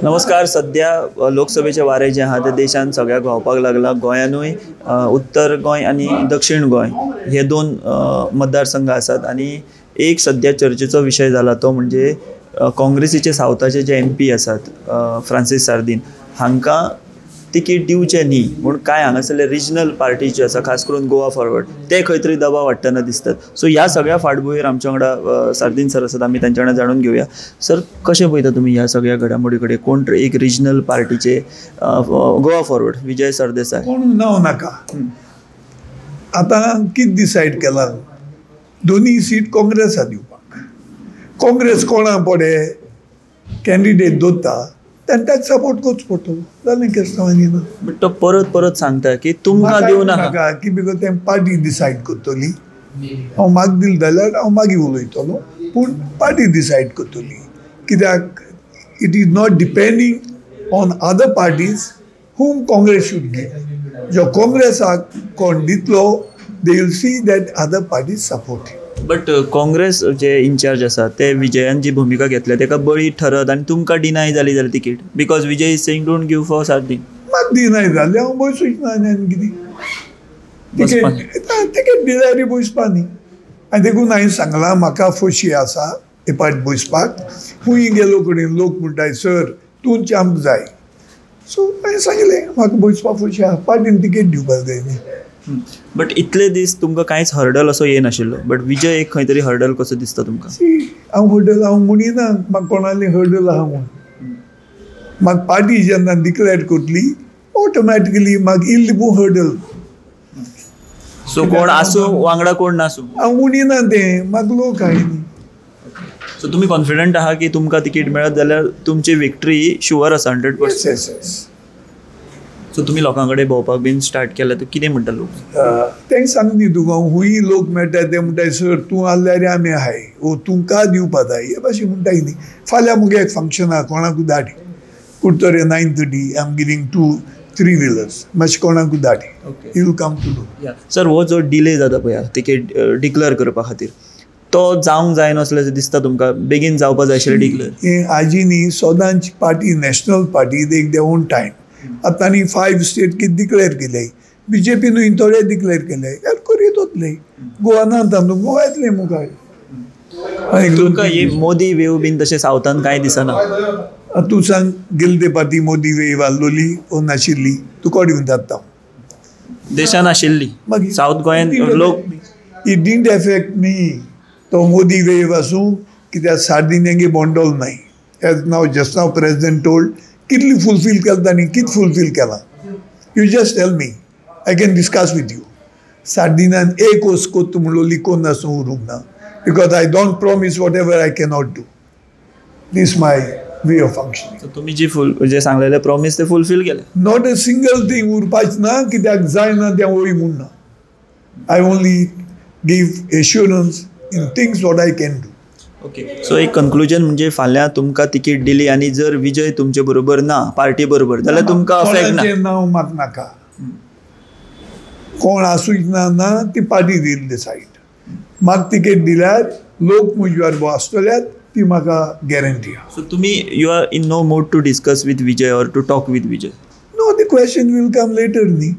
नमस्कार. सध्या लोकसभेचे वारे जे आहा ते देशान सगळ्याक व्हांवपाक लागला. गोंयानूय उत्तर गोंय आनी दक्षिण गोंय हे दोन मतदारसंघ आसात आनी एक सध्या चर्चेचो विशय जाला तो म्हणजे काँग्रेसीचे सावथाचे जे एमपी आसात फ्रांसीस सार्दीन हांकां तिकीट दिवचें न्ही म्हूण कांय हांगासरले रिजनल पार्टी ज्यो आसा खास करून गोवा फॉरवर्ड ते खंय तरी दबाव हाडटना दिसतात. सो ह्या सगळ्या फाटभुंयेर आमच्या वांगडा सार्दीन सर आसात, आमी तांच्या वांगडा जाणून घेवया. सर, कशें पळयता तुमी ह्या सगळ्या घडामोडी कडेन? कोण एक रिजनल पार्टीचे गोवा फॉरवर्ड विजय सरदेसाय कोण नांव नाका. आतां कितें डिसायड केलां, दोनूय सीट काँग्रेसा दिवपाक. काँग्रेस कोणा पडे कॅन्डिडेट दवरता तांकां सपोर्ट करचो पडटलो. जालें केस्तांव आनी ना. बट तो परत परत सांगता की तुमकां दिवं नाका की because तें पार्टी डिसायड करतली. हांव म्हाका दिलें जाल्यार हांव मागीर उलयतलो, पूण पार्टी डिसायड करतली. कित्याक it is not depending on other parties whom Congress should give. जो काँग्रेसाक कोण दितलो they will see that other parties support. But Congress जे इन्चार्ज आसा ते विजयान जी भुमिका घेतल्या तेका बळी ठरत आनी तुमकां डिनाय जाली जाल्यार ticket, because Vijay is saying don't give for Sardinha. म्हाका डिनाय जालें हांव बसूच ना आनी कितें तिकेट तिकेट दिल्यार बसपा न्ही. आनी देखून हांवें सांगलां म्हाका खोशी आसा हे पाट बसपाक. खूंय गेलो कडेन लोक म्हणटाय सर तूंच आमकां जाय. सो हांवें सांगलें म्हाका बसपाक खोशी आसा, पार्टीन तिकेट दिवपाक जाय न्ही. बट इतले दीस तुमकां कांयच हर्डल असो येनाशिल्लो, बट विजय एक खंय तरी हर्डल कसो दिसता तुमकां? हांव हर्डल हांव म्हणिना म्हाका कोणाली हर्डल आहा म्हूण. म्हाका पार्टी जेन्ना डिक्लेर करतली ऑटोमॅटिकली म्हाका इल्ली पूण हर्डल. सो कोण आसूं वांगडा कोण नासूं हांव म्हणिना तें, म्हाका लोक आहाय न्ही. सो तुमी कॉन्फिडंट आहा की तुमकां तिकीट मेळत जाल्यार तुमची विक्ट्री शुअर आसा 100%? येस येस. सो तुमी लोकां कडेन भोंवपाक बीन स्टार्ट केलें तर कितें म्हणटा लोक? तें सांग न्ही तुका, खूंय लोक मेळटा ते म्हणटाय सर तूं आहल्यार आमी आहाय, ओ तुमकां दिवपा जाय हे भाशेन म्हणटाय न्ही. फाल्यां मुगे एक फंक्शन आहा, कोणाकूय धाड कुडतरे 9:30 I am giving 2-3 wheelers, मातशें कोणाकूय धाड, you will come to do. Sir, हो जो डिले जाता पळय तिकेट डिक्लेर करपा खातीर तो जावंक जायनासलो अशें दिसता तुमकां? बेगीन जावपा जाय आशिल्लें डिक्लेर? हें आजी न्ही सदांच party national party they their own time. आतां तांणी 5 स्टेट कितें डिक्लेर केले, बीजेपीनूय थोडे डिक्लेर केले, यार करीत वतले. गोवा ना तांदूळ गोवा येतले मुखार. तुमकां ही मोदी वेव बीन तशें सावथान कांय दिसना? तूं सांग, गेले ते पार्टी मोदी वेव आहलोली ओ नाशिल्ली, तूं कोण विचारता? देशान आशिल्ली, सावथ गोंयान लोक. It didn't affect मी. तो मोदी वेव आसूं कित्याक सार्दिन बॉन्डोल नाय. As now just now president told कितली फुलफील केला तांणी, कित फुलफील केला, you just tell me, I can discuss with you. सार्दिनान एक वस्त कोत्त म्हणलोली कोण आसूं उरूंक ना, because I don't promise whatever I cannot do. This my way of functioning. तुमी जी फुल जे सांगलेले प्रॉमीस ते फुलफील केले? Not a single thing उरपाच ना, कित्याक जायना तें वय म्हूण ना. I only give assurance in things what I can do. Okay, so एक कंक्लुजन म्हणजे फाल्यां तुमकां तिकीट दिली आनी जर विजय तुमचे बरोबर ना पार्टी बरोबर जाल्यार तुमकां अफेक्ट ना? नांव म्हाका नाका, कोण आसूच ना ना ती पार्टी दिली डिसायड. म्हाका तिकेट दिल्यार लोक म्हज्या बरोबर आसतल्यात ती म्हाका गॅरंटी आहा. सो तुमी you are in no mood to discuss with Vijay or to talk with Vijay? No, the question will come later न्ही.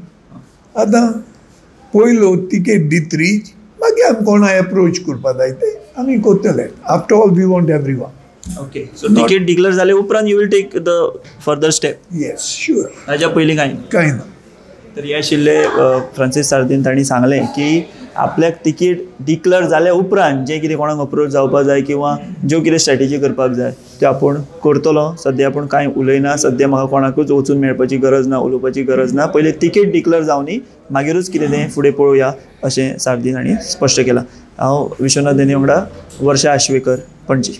आतां पयलो तिकेट दितरी मागीर आमी कोणा एप्रोच करपा जाय ते आमी करतले. After all we want everyone. Okay, so ticket declare जाले उपरांत you will take the further step? Yes, sure. ताज्या पयलीं कांय कांय ना. तर हे आशिल्ले फ्रांसीस सार्दीन, तांणी सांगलें की आपल्याक तिकीट डिक्लेर जाल्या उपरांत जें कितें कोणाक अप्रोच जावपाक जाय किंवा ज्यो कितें स्ट्रेटजी करपाक जाय त्यो आपूण करतलो. सद्या आपूण कांय उलयना, सद्या म्हाका कोणाकूच वचून मेळपाची गरज ना, उलोवपाची गरज ना, पयलीं तिकीट डिक्लेर जावनी मागीरूच कितें तें फुडें पळोवया अशें सार्दीन हांणी स्पश्ट केलां. हांव विश्वनाथ देने वांगडा वर्षा आश्वेकर, पणजी.